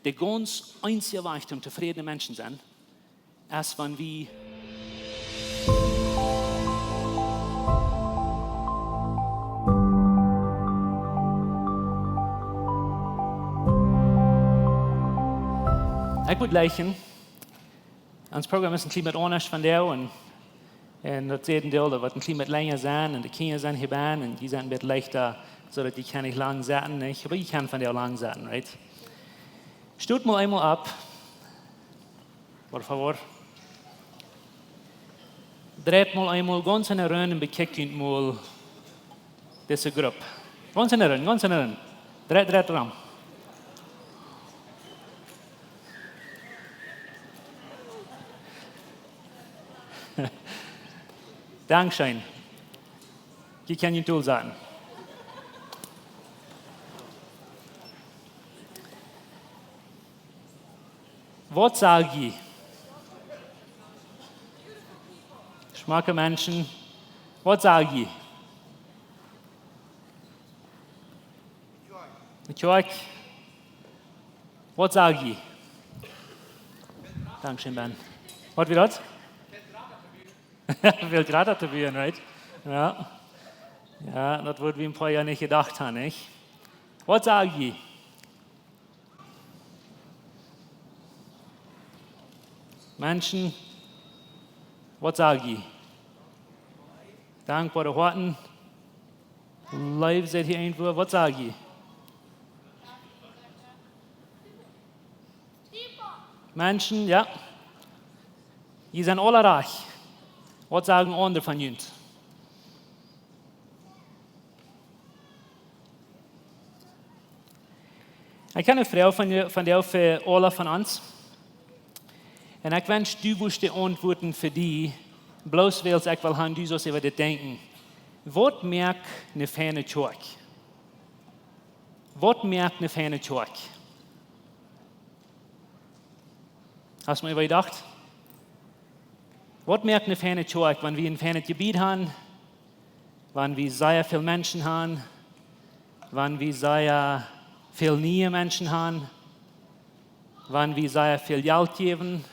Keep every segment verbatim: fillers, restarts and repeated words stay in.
De gaunz eensje Wajch toom tofrädne Menschen sennen, es wan wie Ekj wudd jleichen, ons Program es een kjlien bät aundasch vondoag un, un daut säd een Deel, daut woat een kjlien bät lenja sennen un de Kjinja sent hia benne un dee sent een bät leichta, soo daut dee kjennen nich lang sitten, nich? Oba dee kjennen vondoag lang sitten, right? Stot mol eemol opp. Por favor. Dreit mol eemol gaunz enne Runn un bekjikjt junt mol dise Grupp. Gaunz enne Runn, gaunz enne Runn. Dreit, dreit rom. Dankscheen. Jie kjennen junt tofräd sennen. Waut saj jie? Schmocke Menschen. Waut saj jie? De Kjoakj. Waut saj jie? Dankscheen, Ben. Waut wia daut? Väl jrata to woaren, right? Jo. Jo, daut wudd wie een poa Joa nich jedocht haben, nich? Waut saj jie? Menschen, waut saj jie? Dankboare Hoaten. Leew, säd hia irjentwua. Waut saj jie? Menschen, jo. Jie sent aula rajcht. Waut sajen aundre von junt? Ekj hab eene Froag von, von die fa aula von ons. Un ekj wensch, du wurscht dee auntwuaden fa die, bloos wiels ekj well han, du saust äwa dit denkjen. Waut moakt eene feine Kjoakj? Waut moakt eene feine Kjoakj? Hast du mol äwa jedocht? Waut moakt eene feine Kjoakj, wan wie een feinet Jebied haben, wan wie sea väl Menschen haben, wan wie sea väl niee Menschen haben, wan wie sea väl Jelt jäwen,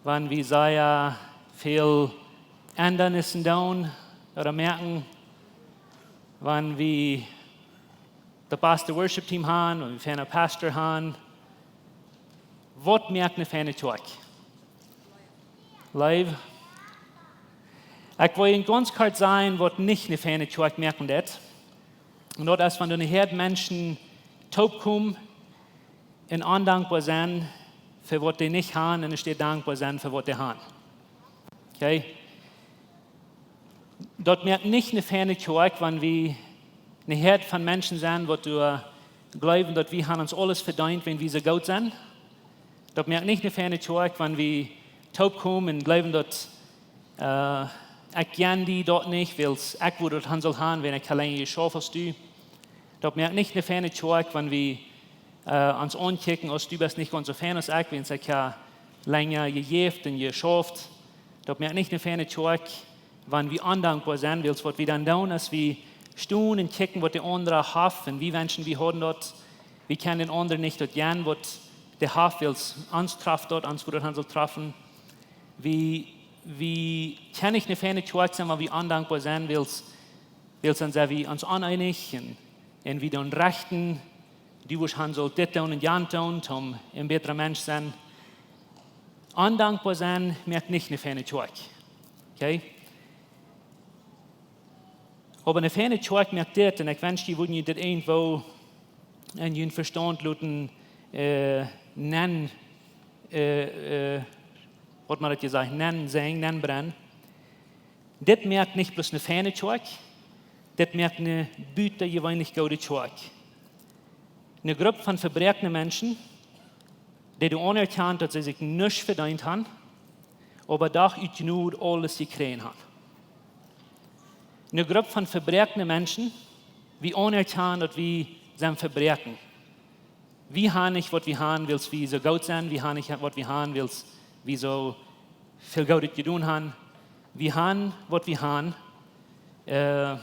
wan wie sea väl Endanissen doonen ooda moaken, wan wie daut baste Worship Team haben, wan wie een feinen Pastor haben? Waut moakt eene feine Kjoakj? Leew. Ekj well junt gaunz kort sajen, waut nich eene feine Kjoakj moaken deit. Un daut es, wan doa eene Häad Menschen toopkomen un ondankboa sent fa waut dee nich haben, un enne Städ dankboa sent fa waut dee haben. Okay? Daut moakt nich eene feine Kjoakj, wan wie eene Häad von Menschen sent, waut doa jleewen, daut wie haben ons aules vedeent, wiels wie soo goot sent. Daut moakt nich eene feine Kjoakj, wan wie toopkomen un jleewen, daut, äh, ekj jäw die daut nich, wiels ekj wudd daut han sullen haben, wan ekj haud lenja jeschauft aus du. Daut moakt nich eene feine Kjoakj, wan wie, äh, ons aunkjikjen, aus du best nich gaunz soo fein aus ekj, wiels ekj hab lenja jejäft un jeschauft. Daut moakt nich eene feine Kjoakj, wan wie ondankboa sent, wiels waut wie dan doonen, es wie stonen un kjikjen, waut de aundra haft, un wie wenschen, wie hauden daut. Wie kjennen dän aundren nich daut jäwen, waut dee haft, wiels ons traft daut, ons wudd daut han sullen trafen. Wie, wie kjennen nich eene feine Kjoakj sennen, wan wie ondankboa sent, wiels, wiels dan sent wie ons oneenich un, un wie doonen rechten, du wurscht han sullt dit doonen un jant doonen, om een bätra Mensch sennen. Ondankboa sennen moakt nich eene feine Kjoakj. Okay? Oba eene feine Kjoakj moakt dit, un ekj wensch, jie wudden junt dit irjentwua en jun Vestaunt loten, äh, nennen, äh, äh, waut mau daut jesajcht, nennen, sajen, nennen, brennen. Dit moakt nich bloos eene feine Kjoakj, dit moakt eene butajeweenlich goode Kjoakj. Eene Grupp von vebroakne Menschen, dee doa aunerkjanen, daut see sikj nuscht vedeent haben, oba doch ut Jnod aules jekjräajen haben. Eene Grupp von vebroakne Menschen, wie aunerkjanen, daut wie sent vebroaken. Wie haben nich, waut wie haben, wiels wie soo goot sent, wie haben nich, waut wie haben, wiels wie soo väl Goodet jedonen haben. Wie haben, waut wie haben, äh,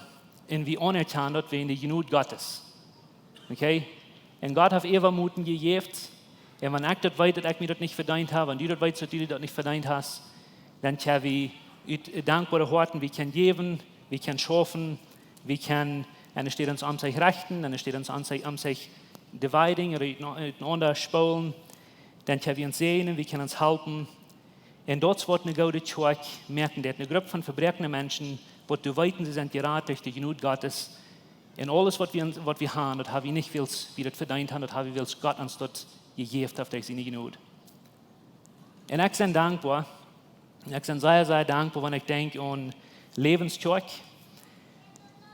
un wie aunerkjanen daut wie en de Jnod Gottes. Okay? Un Gott haft äwa Moten jejäft. Un wan ekj daut weet, daut ekj mie daut nich vedeent hab, wan du daut weetst, daut du daut nich vedeent hast, dan kjenn wie ut dankboare Hoaten, wie kjennen jäwen, wie kjennen schaufen, wie kjennen, un es steit ons om sikj rechten, un es steit ons om sikj, om sikj dividing, ooda ut, ut enaunda spolen, dan kjenn wie ons säajnen, wie kjennen ons halpen. Un daut es waut eene goode Kjoakj moaken deit, eene Grupp von vebroakne Menschen, waut dee weeten, see sent jerat derch de Jnod Gottes. Un aules waut wie, waut wie haben, daut hab wie nich, wiels wie daut vedeent haben, daut hab wie, wiels Gott ons daut jejäft haft derch siene Jnod. Un ekj sie dankboa, ekj sie sea, sea dankboa, wan ekj denkj aun Läwenskjoakj.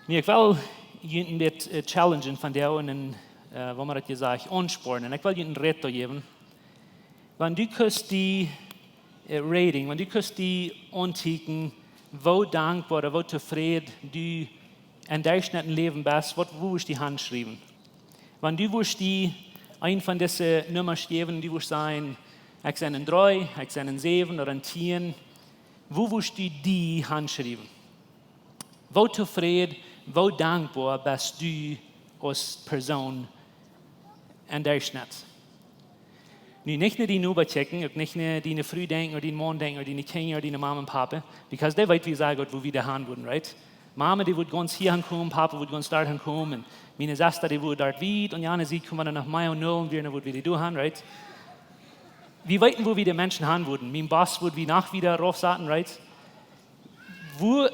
Nu, ekj well junt een bät, äh, challengen vondoag un, äh, woo mau daut jesajcht, aunspornen. Ekj well junt een Räd jäwen. Wan du kust die, äh, rating, wan du kust die aunkjikjen, woo dankboa ooda woo tofräd du en dien Läwen best, waut wurscht du hanschriewen? Wan du wurscht die een von dise Nummasch jäwen, du wurscht sajen, ekj sie een dree, ekj sie een säwen ooda een tieen, woo wurscht du die hanschriewen? Woo tofräd, woo dankboa best du aus Persoon en dien Läwen? Nu, nich no dien Noba kjikjen, uk nich no diene Fru denkjen, ooda dien Maun denkjen, ooda diene Kjinja, ooda diene Mama un Papa, because dee weeten, wie sajen, woo wie doa han wudden, right? Mama, dee wudd gaunz hia hankomen, Papa wudd gaunz doa hankomen, un miene Sesta, dee wudd doa wiet, un jane Sied kjeemen dan noch mea un nullen, wie wudd wie dee doa han, right? Wie weeten, woo wie de Menschen han wudden. Mien Boss wudd wie noch wieda rauf saten, right? Woo,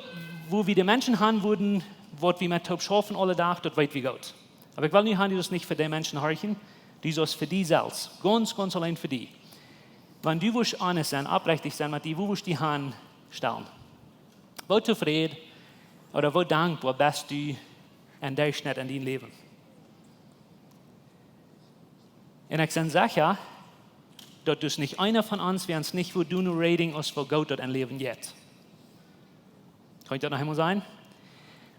woo wie de Menschen han wudden, waut wie met toop schaufen aule Dach, daut weet wie goot. Oba ekj well nu han, du saust nich fa dee Menschen horchen, du saust fa die selfst. Gaunz, gaunz auleen fa die. Wan du wurscht honest sennen, oprechtich sennen met die, woo wurscht du die hanstalen? Woo tofräd ooda woo dankboa best du en dien Läwen? Un ekj sie secha, daut es nich eena von ons, wäa ons nich wudd doonen rating, aus woo goot daut em Läwen jeit. Kaun ekj daut noch eemol sajen?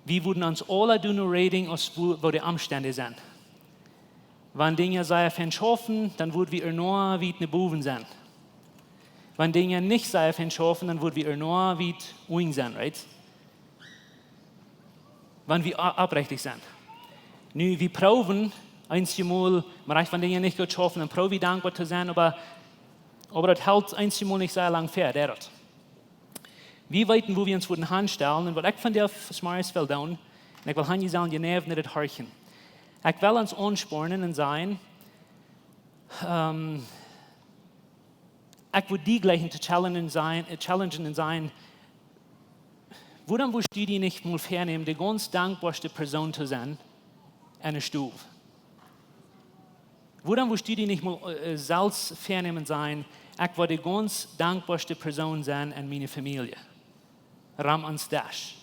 Wie wudden ons aule doonen rating, aus woo, woo de Omstend sent. Wan Dinja sea fein schaufen, dan wudd wie ea noch wiet no bowen sennen. Wan Dinja nich sea fein schaufen, dan wudd wie ea noch wiet unjen sennen, right? Wan wie o-, oprechtich sent. Nu, wie proowen, eenjemol, mau wan Dinja nich goot schaufen, dan proow wie dankboa to sennen, oba, oba daut helt eenjemol nich sea lang ver, deit daut. Wie weeten, woo wie ons wudden hanstalen, un waut ekj vondoag zemorjes well doonen, un ekj well han, jie sellen jeneiw no dit horchen. Ekj well ons aunspornen un sajen, ähm, ekj wudd die jlikjen to challengen un sajen, äh, challengen un sajen, wuarom wurscht du die nich mol vänämen, de gaunz dankboaschte Persoon to sennen en de Stow? Wuarom wurscht du die nich mol, äh, selfst vänämen un sajen, ekj wudd de gaunz dankboaschte Persoon sennen en miene Famielje? Rom ons Desch.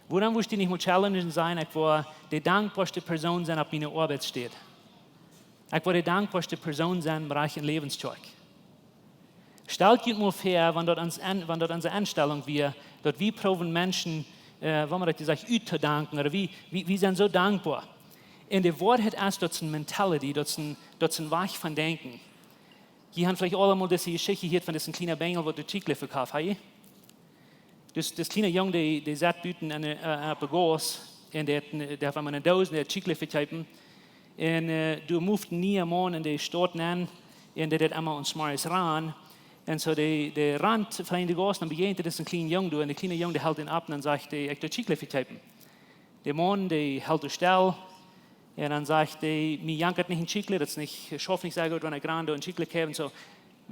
Wuarom wurscht du die nich mol challengen un sajen, ekj wudd de dankboaschte Persoon sennen opp miene Oabeitsstäd? Ekj wudd de dankboaschte Persoon sennen, Bereich en Läwenskjoakj. Stalt junt mol väa, wan daut ons en-, wan daut onse Enstalunk wia, daut wie proowen Menschen, äh, woo mau daut jesajcht, uttodanken, ooda wie, wie, wie sent soo dankboa. Un de Woarheit es, daut es eene Mentality, daut es een, daut es een Wajch von denkjen. Jie han veleicht aula mol dise Jeschicht jehieet von disen kjlienen Benjel, waut doa Tjiekjle vekoft, ha jie? Dus, dis kjliena Jung, dee, dee sat buten aun de, äh, opp de Gauss, un dee haud, dee haud emma eene Doos, un dee haud Tjiekjle vekjeepen. Un, äh, doa muft een niea Maun en de Staut nenn, un dee deed emma zemorjes rannen. Un soo dee, dee rant veleicht de Gauss, dan bejäajent dee disen kjlienen Jung doa, un de kjliena Jung, dee helt am opp, un dan sajcht hee: "Ekj doo Tjiekjle vekjeepen." De Maun, dee helt doa stell, un dan sajcht hee: "Mie jankat nich een Tjiekjle, daut es nich, schauft nich sea goot, wan ekj ran doo een Tjiekjle kjrieen." Soo: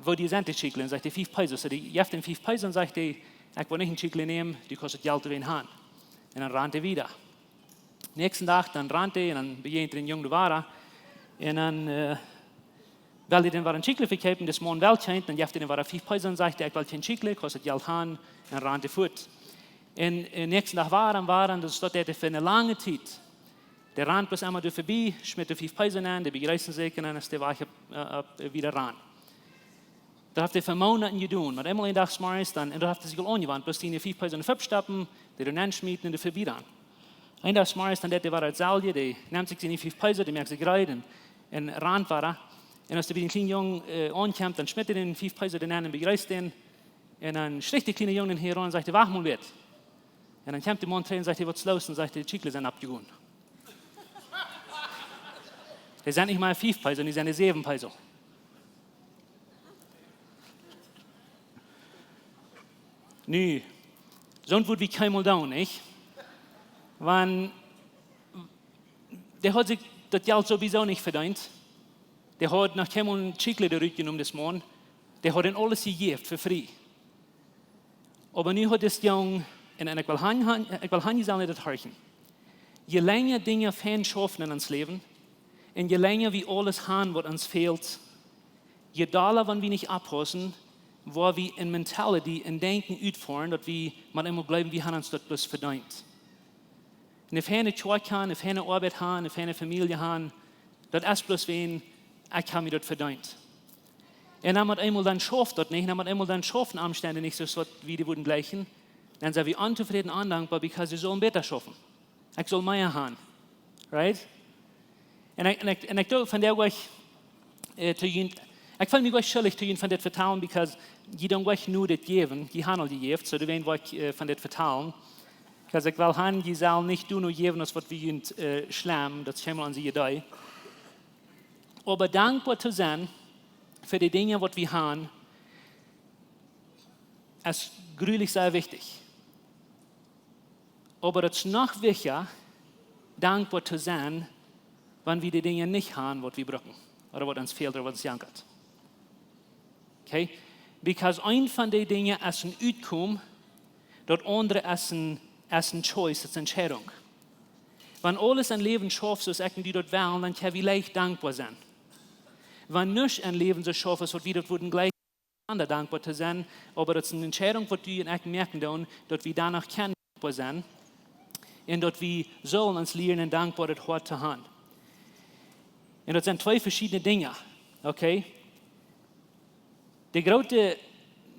"Woo dia sent dee Tjiekjle?" Un sajcht hee: "Fief Pesos." Soo, dee jeft am fief Pesos un sajcht hee: "Ekj well nich een Tjiekjle nämen, du kaust daut Jelt doawäajen han." Un dan rant hee wieda. Näakjsten Dach, dan rant hee un dan bejäajent hee dän Jung doa wada. Un dan, äh, well hee dän wada een Tjiekjle vekjeepen, dis Maun well kjeent, dan jeft hee am wada fief Pesos un sajcht hee: "Ekj well kjeen Tjiekjle, kaust daut Jelt han." Un rant hee fuat. Un, äh, näakjsten Dach wada un wada, un daut deed hee fa eene lange Tiet. Dee rant bloos emma doa verbie, schmitt de fief Pesos aun, dee bejreesten sikj un dan es dee wajch opp, äh, opp, äh, wieda ran. Daut haft hee fa Moonaten jedonen, mau eemol een Dach zemorjes dan, un daut haft hee sikj aul aunjewant, bloos dee fief Pesos en de Fupp stoppen, dee doa nenn schmieten un doa verbie rannen. Een Dach zemorjes dan deit hee wada daut selwje, dee nemt sikj siene fief Pesos, dee moakt sikj reed un, un rant wada. Un aus hee bie dän kjlienen Jung, äh, aunkjemt, dan schmitt hee dän fief Pesos doa nenn un bejreest dän. Un dan schricht de kjliena Jung dän hinjaraun un sajcht: "Wacht mol, waut?" Un dan kjemt de Maun trigj un sajcht: "Waut es loos?" Un sajcht hee: "De Tjiekjle sent oppjegonen." Dee sent nich mea fief Peso, dee sent säwen Peso. Nu, soont wudd wie kjeenmol doonen, nich? Wan, dee haud sikj daut Jelt sowieso nich vedeent. Dee haud noch kjeenmol een Chicle doarut jenomen dis Moonat. Dee haud an aules jejäft fa frie. Oba nu haud dis Jung, un, un ekj well han, han, ekj well han, jie sellen daut horchen. Je lenja Dinja fein schaufen en ons Läwen, un je lenja wie aules han, waut ons fält, je dolla, wan wie nich oppaussen, woa wie en mentality, en Denkjen utfoaren, daut wie mau emol jleewen, wie han ons daut bloos vedeent. Eene feine Kjoakj han, eene feine Oabeit han, eene feine Famielje han, daut es bloos wäajen, ekj hab mie daut vedeent. Un dan mau emol dan schauft daut nich, dan mau emol dan schaufen Omstend nich soo aus waut wie dee wudden jlikjen, dan sent wie ontofräd, ondankboa, because dee sullen bäta schaufen. Ekj sull mea han. Right? Un ekj, un ekj, un ekj doo von dee Wäaj, äh, to junt, ekj feel mie uk schuldich to junt von dit vetalen, because jie doonen uk nu dit jäwen, jie han aul jejäft, soo dee wäajen woa ekj, äh, von dit vetalen. Because ekj well han, jie sellen nich doonen no jäwen aus waut wie junt, äh, schlemm, daut es kjeenmol onse Idee. Oba dankboa to sennen fa dee Dinja waut wie han, es grulich sea wichtich. Oba daut es noch wichtja, dankboa to sennen, wan wie dee Dinja nich han, waut wie brucken, ooda waut ons fält, ooda waut ons jankat. Okay? Because eent von dee Dinja es een Utkomen, daut aundre es een, es een choice, daut es eene Entscheidunk. Wan aules em Läwen schauft soo aus ekj un du daut wellen, dan kjenn wie leicht dankboa sennen. Wan nuscht em Läwen soo schauft soo aus waut wie daut wudden jlikjen, aundre dankboa to sennen, oba daut es eene Entscheidunk, waut du un ekj moaken doonen, daut wie doano kjennen dankboa sennen un daut wie sellen ons lieren, een dankboaret Hoat to han. Un daut sent twee veschiedne Dinja, okay? De groote,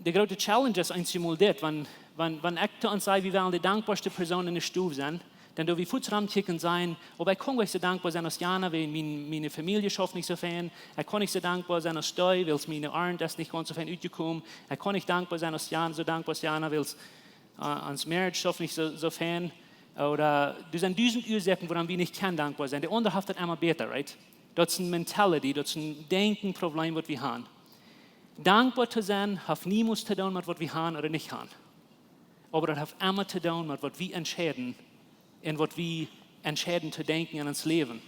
de groote challenge es eensjemol dit, wan, wan, wan ekj to ons saj, wie wellen de dankboaschte Persoon en de Stow sennen, dan doo wie fuaz romkjikjen un sajen: "Oba ekj kaun nich soo dankboa sennen aus jana, wiels mien, miene Famielje schauft nich soo fein. Ekj kaun nich soo dankboa sennen aus dee, wiels miene Arnt es nich gaunz soo fein utjekomen. Ekj kaun nich dankboa sennen aus jana, soo dankboa aus jana, wiels, äh, ons Marriage schauft nich soo, soo fein." Ooda, doa sent dusent Uasoaken, wuarom wie nich kjennen dankboa sennen. De aundre haft daut emma bäta, right? Daut es een mentality, daut es een Denkjenproblem, waut wie han. Dankboa to sennen, haft niemols to doonen met waut wie han ooda nich han. Oba daut haft emma to doonen met waut wie entscheiden un waut wie entscheiden to denkjen en ons Läwen.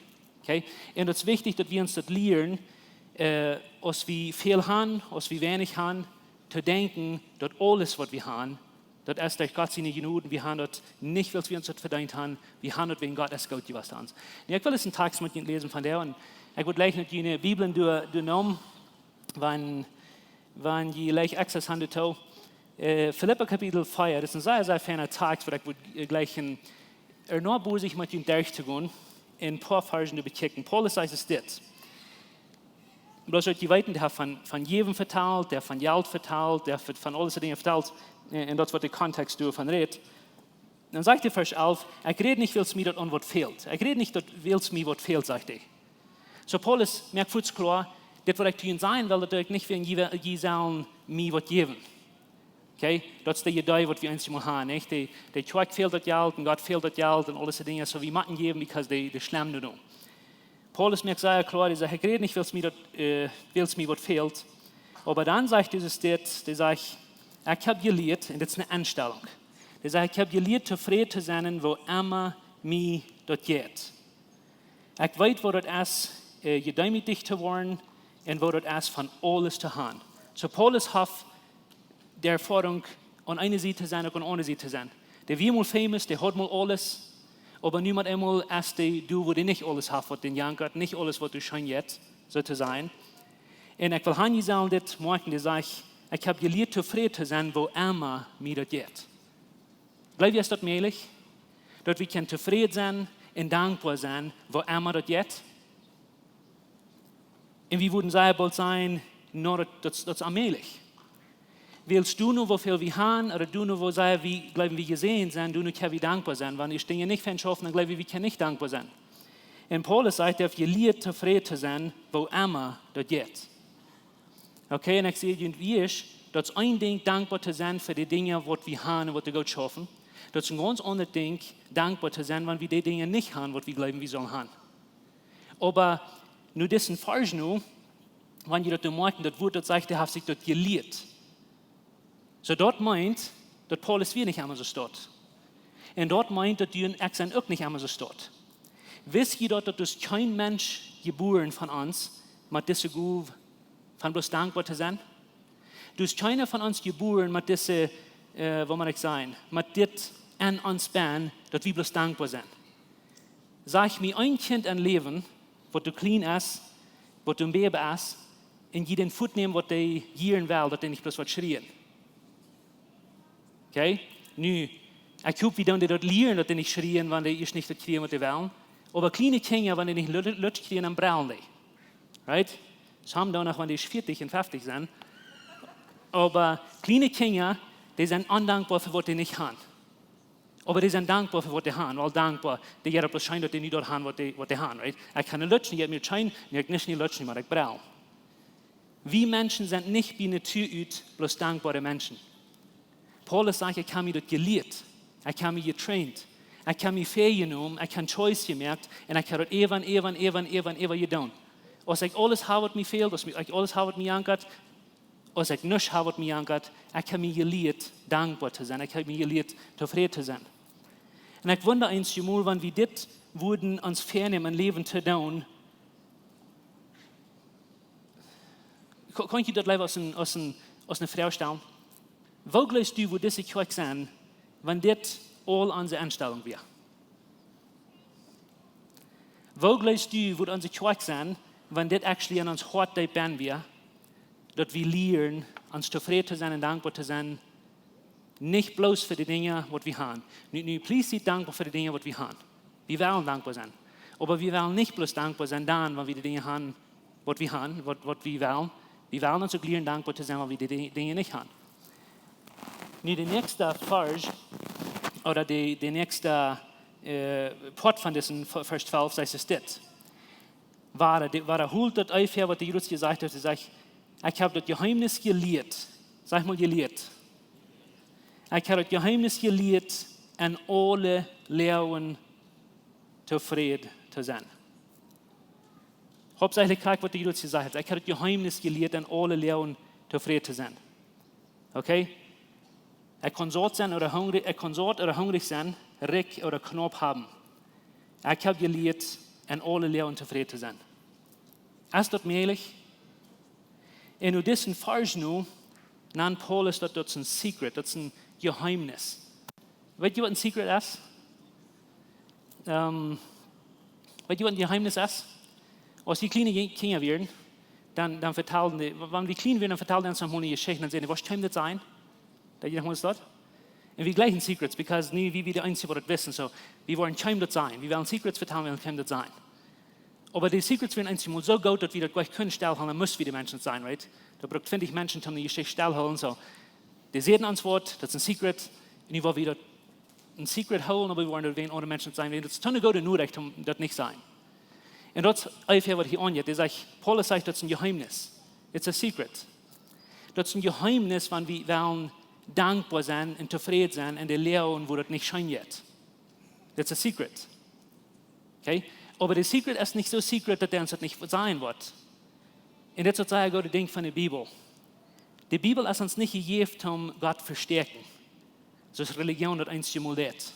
Okay? Un daut es wichtich, daut wie ons daut lieren, äh, aus wie väl han, aus wie weinich han, to denkjen, daut aules, waut wie han, daut es derch Gott siene Jnod, wie han daut nich, wiels wie ons daut vedeent han, wie han daut, wäajen Gott es goot jewast to ons. Nu, ekj well eenen Tekst met junt läsen von dee, un ekj wudd jlikj met june Bibeln doa, doa nämen, wan, wan jie jlikj access han doatoo. Äh, Filippa Kapitel vea, daut es een sea, sea feina Tekst, waut ekj wudd, äh, jlikj en, ea no bosich met junt derchtogonen, een poa Varzen to bekjikjen. Paulus sajcht es dit. Bloos daut jie weeten, dee haft von, von jäwen vetalt, dee haft von Jelt vetalt, dee haft von aul dise Dinja vetalt, äh, un daut es waut de Kontext doavon rät. Dan sajcht hee, Varsch alf: "Ekj räd nich, wiels mie daut aun waut fält." Ekj räd nich daut, wiels mie waut fält, sajcht hee. Soo Paulus moakt fuaz kloa, dit waut ekj to junt sajen well, daut ekj nich well, jie, jie sellen mie waut jäwen. Okay? Daut es de Idee waut wie eensjemol han, nich? De, de Kjoakj fält daut Jelt un Gott fält daut Jelt un aul dise Dinja, soo wie motten jäwen, because dee, dee schlemm nu doonen. Paulus moakt sea kloa, dee sajcht: "Ekj räd nich, wiels mie daut, äh, wiels mie waut fält." Oba dan sajcht Jesus dit, dee sajcht: "Ekj hab jelieet", un dit es eene Enstalunk. Dee sajcht: "Ekj hab jelieet tofräd to sennen, woo emma mie daut jeit." Ekj weet, waut daut es, äh, jedeemootijcht to woaren un waut daut es, von aules to han. Soo Paulus haft de Erfoarunk, aun eene Sied to sennen, uk aun de aundre Sied to sennen. Dee wia mol famous, dee haud mol aules, oba nu met eemol es dee doa, wua dee nich aules haft, waut dän jankat, nich aules, waut doa scheen jeit, soo to sajen. Un ekj well han, jie sellen dit moakjen, dee sajcht: "Ekj hab jelieet tofräd to sennen, woo emma mie daut jeit." Jleew jie, es daut mäajlich, daut wie kjennen tofräd sennen un dankboa sennen, woo emma daut jeit? Un wie wudden sea boolt sajen: "No, daut, daut, daut es onmäajlich." Wiels doano, woo väl wie han, ooda doano, woo sea wie jleewen, wie jesäajent sent, doano kjenn wie dankboa sennen. Wan wie Dinja nich fein schaufen, dan jleew wie, wie kjennen nich dankboa sennen. Un Paulus sajcht, dee haft jelieet tofräd to sennen, woo emma daut jeit. Okay, un ekj saj junt wada, daut es een Dinkj, dankboa to sennen fa dee Dinja, waut wie han un waut doa goot schaufen. Daut es een gaunz aundret Dinkj, dankboa to sennen, wan wie dee Dinja nich han, waut wie jleewen, wie sellen han. Oba Nu, disen Varsch nu, wan jie daut moakjen, daut Wuat, daut sajcht, dee haft sikj daut jelieet. Soo, daut meent, daut Paulus wia nich emma soo staut. Un daut meent, daut du un ekj sent uk nich emma soo staut. Wist jie daut, daut es kjeen Mensch jebuaren von ons met dise Gow von bloos dankboa to sennen? Dus kjeena von ons jebuaren met dise, äh, waut mott ekj sajen, met dit aun ons bennen, daut wie bloos dankboa sent. Saj mie een Kjint em Läwen, waut doa kjlien es, waut doa een Bäbe es, un jie dän Foot nämen, waut dee jieren well, daut dee nich bloos woat schrieen. Okay? Nu, ekj hop, wie doonen dee daut lieren, daut dee nich schrieen, wan dee ieescht nich daut kjrieen, waut dee wellen. Oba kjliene Kjinja, wan dee nich Lutsch, Lutsch kjrieen, dan brellen dee. Right? Some doonen noch, wan dee vieetich un feftich sent. Oba kjliene Kjinja, dee sent ondankboa fa waut dee nich han. Oba dee sent dankboa fa waut dee han. Well, dankboa, dee jeit opp daut scheen, daut dee nu daut han, waut dee, waut dee han, right? Ekj kaun nich lutschen, jeit mie scheen, nu ekj nich, nich lutschen, mau ekj brell. Wie Menschen sent nich bie Natua ut bloos dankboare Menschen. Paulus sajcht, ekj hab mie daut jelieet. Ekj hab mie jetraind. Ekj hab mie väajenomen, ekj hab choice jemoakt un ekj hab daut äwa un äwa un äwa un äwa un äwa jedonen. Aus ekj aules hab, waut mie fält, aus mie, ekj aules hab, waut mie jankat, aus ekj nuscht hab, waut mie jankat, ekj hab mie jelieet, dankboa to sennen. Ekj hab mie jelieet, tofräd to sennen. Un ekj wunda eenjemol, wan wie dit wudden ons väanämen, em Läwen to doonen, Ko-, kaun ekj daut leewa aus een, aus een, aus eene Froag stalen? Woo jleefst du, wudd dise Kjoakj sennen, wan dit aul onse Enstalunk wia? Woo jleefst du, wudd onse Kjoakj sennen, wan dit actually aun ons Hoat deep bennen wia, daut wie lieren, ons tofräd to sennen un dankboa to sennen, nich bloos fa de Dinja, waut wie han. Nu, nu, please, siet dankboa fa de Dinja, waut wie han. Wie wellen dankboa sennen. Oba wie wellen nich bloos dankboa sennen dan, wan wie de Dinja han, waut wie han, waut, waut wie wellen. Wie wellen ons uk lieren dankboa to sennen, wan wie de Di-, Dinja nich han. Nu, de näakjste Varsch, ooda de, de näakjste, äh, Poat von disen V-, Varsch twalf, sajcht es dit. Wada, de, wada hoolt daut Eefäa, waut de Jesus jesajcht haft, hee sajcht: "Ekj hab daut Jeheemnis jelieet." Saj mol: "Jelieet." "Ekj hab daut Jeheemnis jelieet, en aule Loagen tofräd to sennen." Hauptsächlich, kjikj, waut de Jesus jesajcht haft: "Ekj hab daut Jeheemnis jelieet, en aule Loagen tofräd to sennen." Okay? Ekj kaun saut sennen ooda hungrich, ekj kaun saut ooda hungrich sennen, rikj ooda knaup haben. Ekj hab jelieet, en aule Loagen tofräd to sennen. Es daut mäajlich? Un nu disen Varsch nu, nant Paulus daut, daut es een secret, daut es een Jeheemnis. Weet jie, waut een secret es? Ähm, weet jie, waut een Jeheemnis es? Aus wie kjliene Kjinja wieren, dan, dan vetalden dee, wan wie kjlien wieren, dan vetalden dee ons noch mol eene Jeschicht, dan säden dee: "Waut kaun daut sennen?" Daut jie noch mol daut? Un wie jleichen secrets, because nu wie, wie de eensje, waut daut wissen, soo, wie wellen kjeenem daut sajen. Wie wellen secrets vetalen, wie wellen kjeenem daut sajen. Oba de secrets wieren eenjemol soo goot, daut wie daut jlikj kunnen stellhoolen, dan musten wie de Menschen sajen, right? Daut brukt twintich Menschen, om de Jeschicht stellhoolen, soo. Dee säden ons waut, daut es een secret, un nu woa wie daut een secret hoolen, oba wie woaren daut wäajen aundre Menschen sajen, wäajen daut es too eene goode Norecht, om daut nich sajen. Un daut es onjefäa, waut hia aunjeit. Dee sajcht, Paulus sajcht, daut es een Jeheemnis. It's a secret. Daut es een Jeheemnis, wan wie wellen dankboa sennen un tofräd sennen en de Loagen, wua daut nich scheen jeit. That's a secret. Okay? Oba de secret es nich soo secret, daut dee ons daut nich sajen woat. Un dit es daut sea goode Dinkj von de Bibel. De Bibel es ons nich jejäft, om Gott vestäakjen, soo aus Relijoon daut eenjemol deit.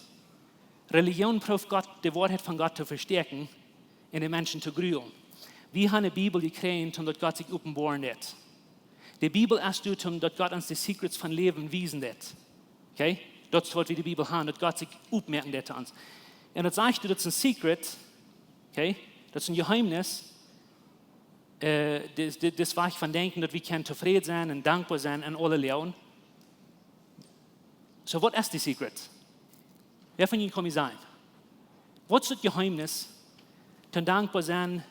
Relijoon prooft Gott, de Woarheit von Gott to vestäakjen un de Menschen to grulen. Wie haben de Bibel jekjräajen, om daut Gott sikj openboaren deit. De Bibel es doa, om daut Gott ons de secrets von Läwen wiesen deit. Okay? Daut es, waut wie de Bibel haben, daut Gott sikj openmoaken deit to ons. Un daut sajcht, daut es een secret, okay? Daut es een Jeheemnis. Äh, dis, dis, dis Wajch von denkjen, daut wie kjennen tofräd sennen un dankboa sennen en aule Loagen. Soo, waut es de secret? Wäa von junt kaun mie sajen? Waut es daut Jeheemnis? Toom dankboa sennen,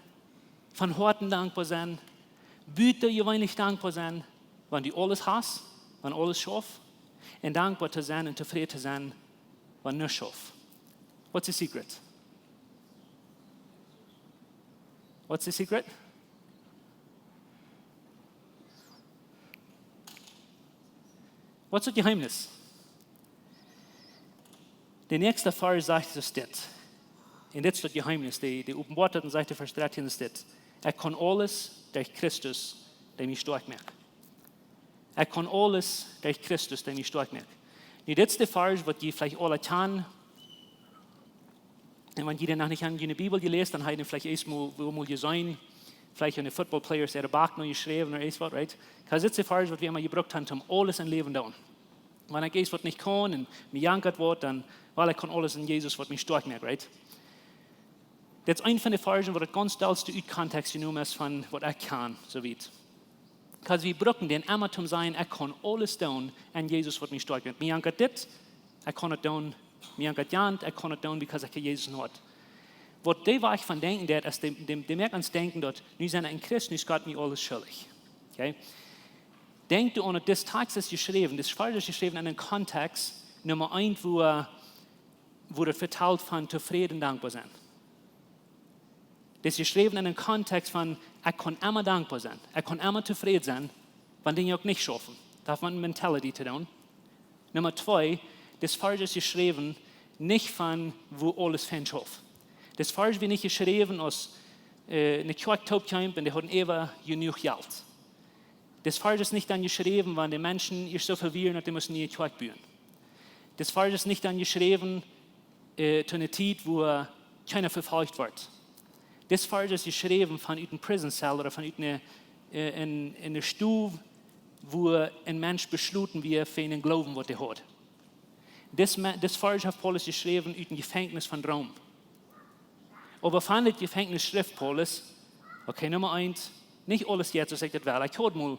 von Hoaten dankboa sennen, butajeweenlich dankboa sennen, wan du aules hast, wan aules schauft, un dankboa to sennen un tofräd to sennen, wan nuscht schauft. What's the secret? What's the secret? Waut es daut Jeheemnis? De näakjste Varsch sajcht, es dit. Un dit es daut Jeheemnis, dee, dee openboat daut un sajcht, de Varsch dartieen es dit. Ekj kaun aules derch Christus, dee mie stoakj moakt. Ekj kaun aules derch Christus, dee mie stoakj moakt. Nu, dit es de Varsch, waut jie veleicht aula kjanen. Un wan jie dän noch nich han en june Bibel jeläst, dan ha jie dän veleicht eemol, eemol jeseenen. Veleicht han de football players äare Bak noch jeschräwen ooda irjent waut, right? Kaus dit es de Varsch, waut wie emma jebrukt han, om aules em Läwen to doonen. Wan ekj irjent waut nich kaun un mie jankat woat, dan, well, ekj kaun aules en Jesus, waut mie stoakj moakt, right? Dit es eent von de Varschen, waut daut gaunz dollste ut Kontext jenomen es von waut ekj kaun, soo wiet. Kaus wie brucken dän emma toom sajen, ekj kaun aules doonen en Jesus, waut mie stoakj moakt. Mie jankat dit, ekj kaun daut doonen. Mie jankat jant, ekj kaun daut doonen, because ekj ha Jesus noot. Waut dee Wajch von denkjen deit, es dee, dee, dee moakt ons denkjen, daut nu sie ekj een Christ, nu es Gott mie aules schuldich. Okay? Denkj doaraun, daut dis Tekst es jeschräwen, dis Varsch es jeschräwen en een Kontext, Numma eent, wua, wua daut vetalt von tofräd un dankboa sennen. Dit es jeschräwen en een Kontext von, ekj kaun emma dankboa sennen, ekj kaun emma tofräd sennen, wan Dinja uk nich schaufen. Daut haft met mentality to doonen. Numma twee, dis Varsch es jeschräwen nich von wua aules fein schauft. Dis Varsch wia nich jeschräwen aus, äh, ne Kjoakj toopkjeem un dee hauden äwa jenuach Jelt. Dis Varsch es nich dan jeschräwen, wan de Menschen ieescht soo väl wieren, daut dee musten ne Kjoakj buen. Dis Varsch es nich dan jeschräwen, äh, to ne Tiet, wua kjeena vefolcht wort. Dis Varsch es jeschräwen von ut een prison cell ooda von ut ne, äh, een, eene Stow, wua een Mensch beschloten wia fa een Gloowen, waut hee haud. Dis Me-, dis Varsch haft Paulus jeschräwen ut een Jefenkjnis von Rom. Oba von dit Jefenkjnis schrift Paulus, okay, Numma eent, nich aules jeit soo aus ekj daut well. Ekj haud mol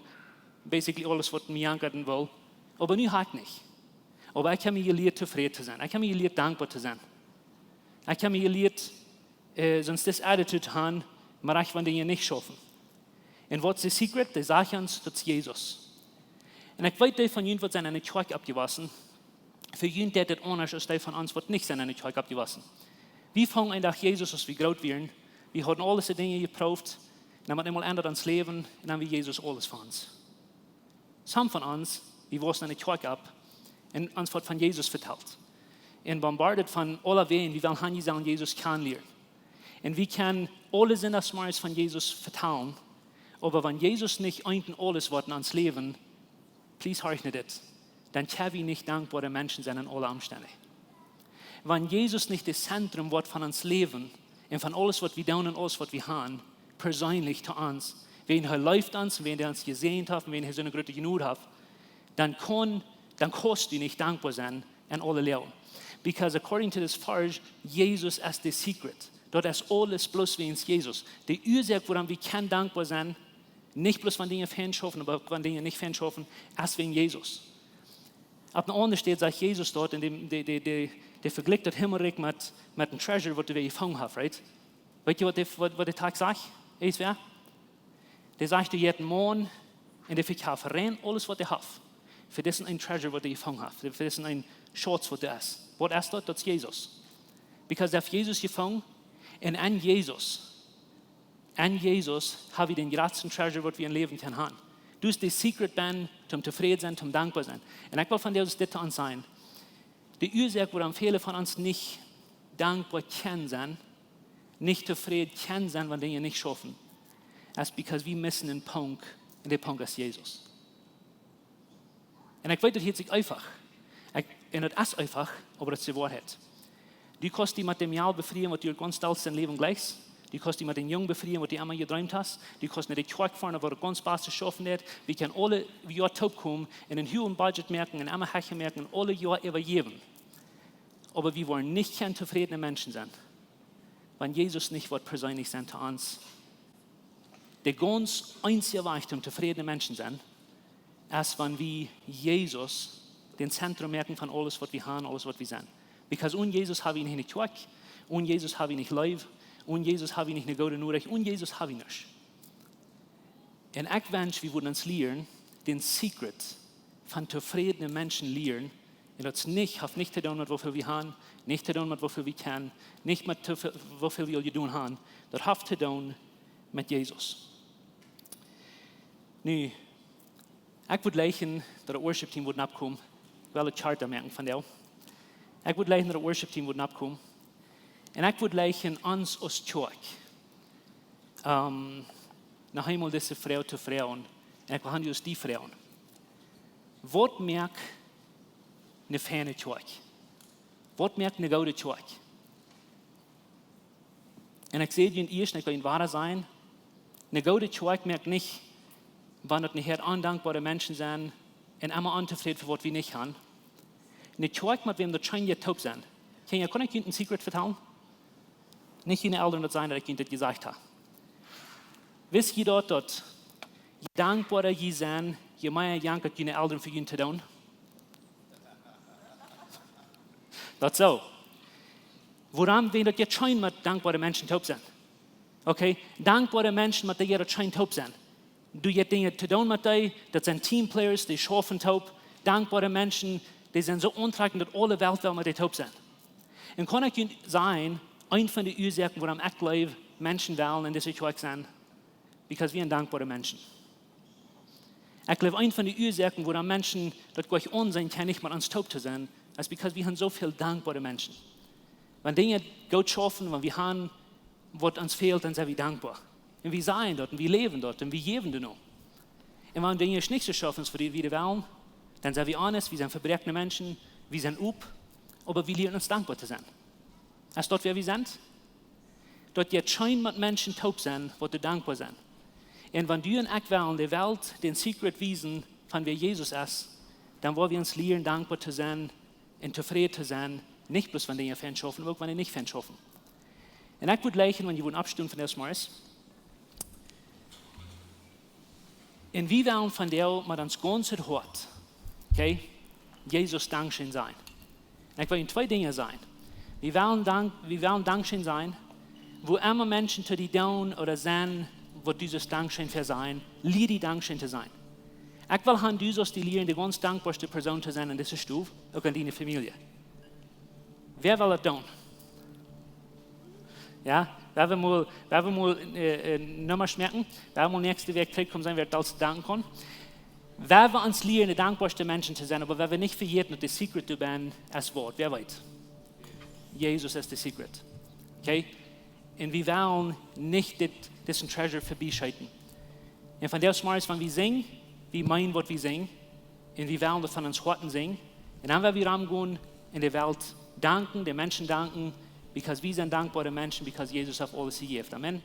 basically aules, waut mie jankat un wull. Oba nu ha ekj nich. Oba ekj ha mie jelieet tofräd to sennen. Ekj ha mie jelieet dankboa to sennen. Ekj ha mie jelieet, äh, soont dis attitude to han, mau rajcht wan Dinja nich schaufen. Un waut es de secret? Dee sajcht ons, daut es Jesus. Un ekj weet, dee von junt, waut sent en de Kjoakj oppjewossen, fa junt deit daut aundasch aus dee von ons, waut nich sent en de Kjoakj oppjewossen. Wie fungen eenen Dach Jesus, aus wie groot wieren. Wie hauden aul dise Dinja jeprooft. Un dan met eemol endat ons Läwen un dan wia Jesus aules fa ons. Some von ons, wie waussen en de Kjoakj opp un ons woat von Jesus vetalt. Un bombardet von aule Wäaj, wie wellen han, wie sellen Jesus kjanen lieren. Un wie kjennen aule Sindachsmorjes von Jesus vetalen, oba wan Jesus nich eent un aules woat en ons Läwen, please horch no dit, dan kjenn wie nich dankboare Menschen sennen en aule Omstend. Wan Jesus nich daut Zentrum woat von ons Läwen un von aules, waut wie doonen un aules, waut wie han, perseenlich to ons, wäajen hee leeft ons, wäajen hee ons jesäajent haft, wäajen hee soone groote Jnod haft, dan kaun, dan kaust du nich dankboa sennen en aule Läajen. Because according to this Varsch, Jesus es de secret. Daut es aules bloos wäajen Jesus. De Uasoak, wuarom wie kjennen dankboa sennen, nich bloos wan Dinja fein schaufen, oba wan Dinja nich fein schaufen, es wäajen Jesus. Opp eene aundre Städ sajcht Jesus doa, un dee, dee, dee, dee, dee vejlikjt daut Himmelrikj met, met een treasure, waut hee jefungen haft, right? Weet jie, waut dee, waut, waut de Tekst sajcht? Irjentwäa? Dee sajcht, doa jeit een Maun un dee vekjeeft rein aules, waut hee haft, fa disen eenen treasure, waut hee jefungen haft, fa disen eenen Schauz, waut doa es. Waut es daut? Daut es Jesus. Because hee haft Jesus jefungen un en Jesus, en Jesus ha wie dän jratsten treasure, waut wie em Läwen kjennen han. Daut es de secret, bie toom tofräd sennen, toom dankboa sennen. Un ekj well vondoag dit aun sennen. De Uasoak, wuarom väle von ons nich dankboa kjennen sennen, nich tofräd kjennen sennen, wan Dinja nich schaufen, es because wie missen een Punkt, un de Punkt es Jesus. Un ekj weet, daut hieet sikj eefach. Ekj, un daut es eefach, oba daut es de Woarheit. Du kaust die met däm Jelt befrieen, waut du gaunz dollst em Läwen jlikjst. Du kaust die met dän Jung befrieen, waut du emma jedreemt hast. Du kaust no de Kjoakj foaren, wua daut gaunz baste schaufen deit. Wie kjennen aule Joa toopkomen un een huaget Budget moaken un emma hecha moaken un aule Joa äwajäwen. Oba wie woaren nich kjennen tofrädne Menschen sennen, wan Jesus nich woat perseenlich sennen to ons. De gaunz eensje Wajch, om tofrädne Menschen sennen, es wan wie Jesus dän Zentrum moaken von aules, waut wie han, aules, waut wie sent. Because onen Jesus ha wie nich ne Kjoakj, onen Jesus ha wie nich Leew, onen Jesus ha wie nich ne goode Norecht, onen Jesus ha wie nuscht. Un ekj wensch, wie wudden ons lieren, dän secret von tofrädne Menschen lieren. Un daut es nich, haft nich to doonen met woo väl wie han, nich to doonen met woo väl wie kjennen, nich met to väl, woo väl wie aul jedonen han. Daut haft to doonen met Jesus. Nu, ekj wudd jleichen, daut daut worship team wudd noppkomen. Ekj well daut Charta moaken von dee. Ekj wudd jleichen, daut daut worship team wudd noppkomen. Un ekj wudd jleichen, ons aus Kjoakj, Ehm, noch eemol dise Froag to froagen. Un ekj well junt dee froagen. Waut moakt eene feine Kjoakj? Waut moakt eene goode Kjoakj? Un ekj saj junt ieescht, ekj well junt woa sennen, eene goode Kjoakj moakt nich, wan daut nich ondankboare Menschen sent un emma ontofräd fa waut wie nich haben. Eene Kjoakj mott wäm daut scheen jeit toop sennen. Kjinja, kaun ekj junt een Secret vetalen? Nich june Elren daut sajen, daut ekj junt dit jesajcht hab. Wist jie daut, daut je dankboara jie sent, je mea jankat june Elren fa junt to doonen? Daut soo. Wuarom? Wiels daut jeit scheen met dankboare Menschen toop sennen. Okay? Dankboare Menschen, met dee jeit daut scheen toop sennen. Doo jie Dinja to doonen met dee, daut sent teamplayers, dee schaufen toop. Dankboare Menschen, dee sent soo auntrakjent, daut aule Welt well met dee toop sennen. Un kaun ekj junt sajen, eent von de Uasoaken, wuarom ekj jleew, Menschen wellen en dise Kjoakj sennen? Because wie sent dankboare Menschen. Ekj jleew, eent von de Uasoaken, wuarom Menschen daut jlikj aunseenen kjennen, nich met ons toop to sennen, es because wie haben soo väl dankboare Menschen. Wan Dinja goot schaufen, wan wie haben, waut ons fält, dan sent wie dankboa. Un wie sajen daut, un wie läwen daut, un wie jäwen doano. Un wan Dinja nich soo schaufen, aus wie, wie wellen, dan sent wie honest, wie sent vebroakne Menschen, wie sent op, oba wie lieren ons dankboa to sennen. Es daut wäa wie sent? Daut jeit scheen met Menschen toop sennen, waut doa dankboa sent. Un wan du un ekj wellen de Welt dän Secret wiesen von wäa Jesus es, dan woa wie ons lieren dankboa to sennen un tofräd to sennen, nich bloos wan Dinja fein schaufen, oba uk wan dee nich fein schaufen. Un ekj wudd jleichen, wan jie wudden oppstonen von dis Morjes. Un wie wellen vondoag met ons gaunzet Hoat, okay, Jesus dankscheen sajen. Un ekj well junt twee Dinja sajen. Wie wellen dank-, wie wellen dankscheen sajen, woo emma Menschen to die doonen ooda sent, waut du sust dankscheen fa sajen, lia die dankscheen to sajen. Ekj well han, du sust die lieren, de gaunz dankboaste Persoon to sennen en dise Stow, uk en diene Famielje. Wäa well daut doonen? Jo, wie haben mol, wie haben mol, äh, äh, Numma schmecken. Wie haben mol näakjste Wäakj trigjkomen sennen, wäa daut aul danken kaun. Wie haben ons lieren, de dankboaste Menschen to sennen, oba wie haben nich vejäten, daut de Secret doabie es waut. Wäa weet? Jesus es de Secret. Okay? Un wie wellen nich dit, disen Treasure vebiescheten. Un vondoag zemorjes, wan wie sinjen, wie meenen, waut wie sinjen. Un wie wellen daut von ons Hoaten sinjen. Un dan woa wie romgonen en de Welt danken, de Menschen danken, because wie sent dankboare Menschen, because Jesus haft aules jejäft. Amen.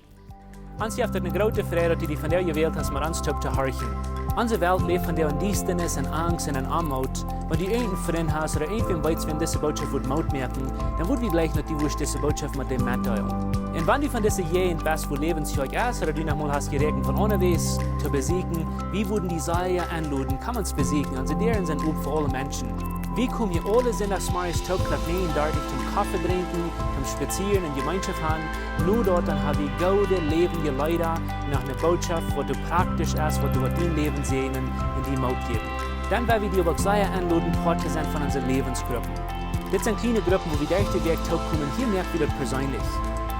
Ons jeft et eene groote Freid, daut du die vondoag jewält hast, met ons toop to horchen. Onse Welt läft vondoag en Diestanis, en Angst un en Oamoot. Wan du irjent een Frint hast ooda irjentwäm weetst, wäm dise Botschaft wudd Moot moaken, dan wudd wie jleichen, daut du wurscht dise Botschaft met däm metdeelen. Un wan du von dise Jäajent best, wua Läwens Kjoakj es, ooda du noch mol hast jeräakjent von onjewäss to besieekjen, wie wudden die sea enloden, komm ons besieekjen. Onse Däaren sent op fa aule Menschen. Wie komen hia aule Sindach zemorjes toop Klock näajen dartich toom Koffe drinkjen, toom spazieren un Jemeenschoft han. No daut dan ha wie goode läwendje Leeda, noch eene Botschaft, waut doa praktisch es, waut doa woat dien Läwen säajnen un die Moot jäwen. Dan woa wie die uk sea enloden, Poat to sennen von onse Läwensgruppen. Dit sent kjliene Gruppen, wua wie derch de Wäakj toop komen. Hia moak wie daut perseenlich.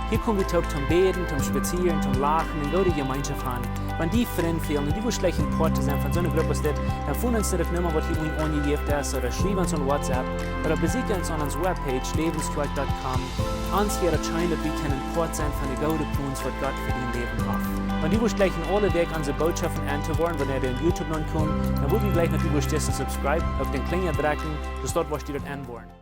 Hia kom wie toop toom bäden, toom spazieren, toom lachen un goode Jemeenschoft han. Wan die Frind fälen un du wurscht jleichen Poat to sennen von soone Grupp aus dit, dan foon ons no de Numma, waut hia unjen aunjejäft es, ooda schriew ons aun WhatsApp, ooda besieekj ons aun onse Webpage, läwens kjoakj dot com. Ons jeit et scheen, daut wie kjennen Poat sennen von de goode Plons, waut Gott fa dien Läwen haft. Wan du wurscht jleichen aule Wäakj onse Botschaften auntohieren, wan dee en YouTube nopp komen, dan wudd wie jleichen, daut du wurscht disen subscribe, opp dän Klinja drekjen, soo daut du woascht daut aunhieren.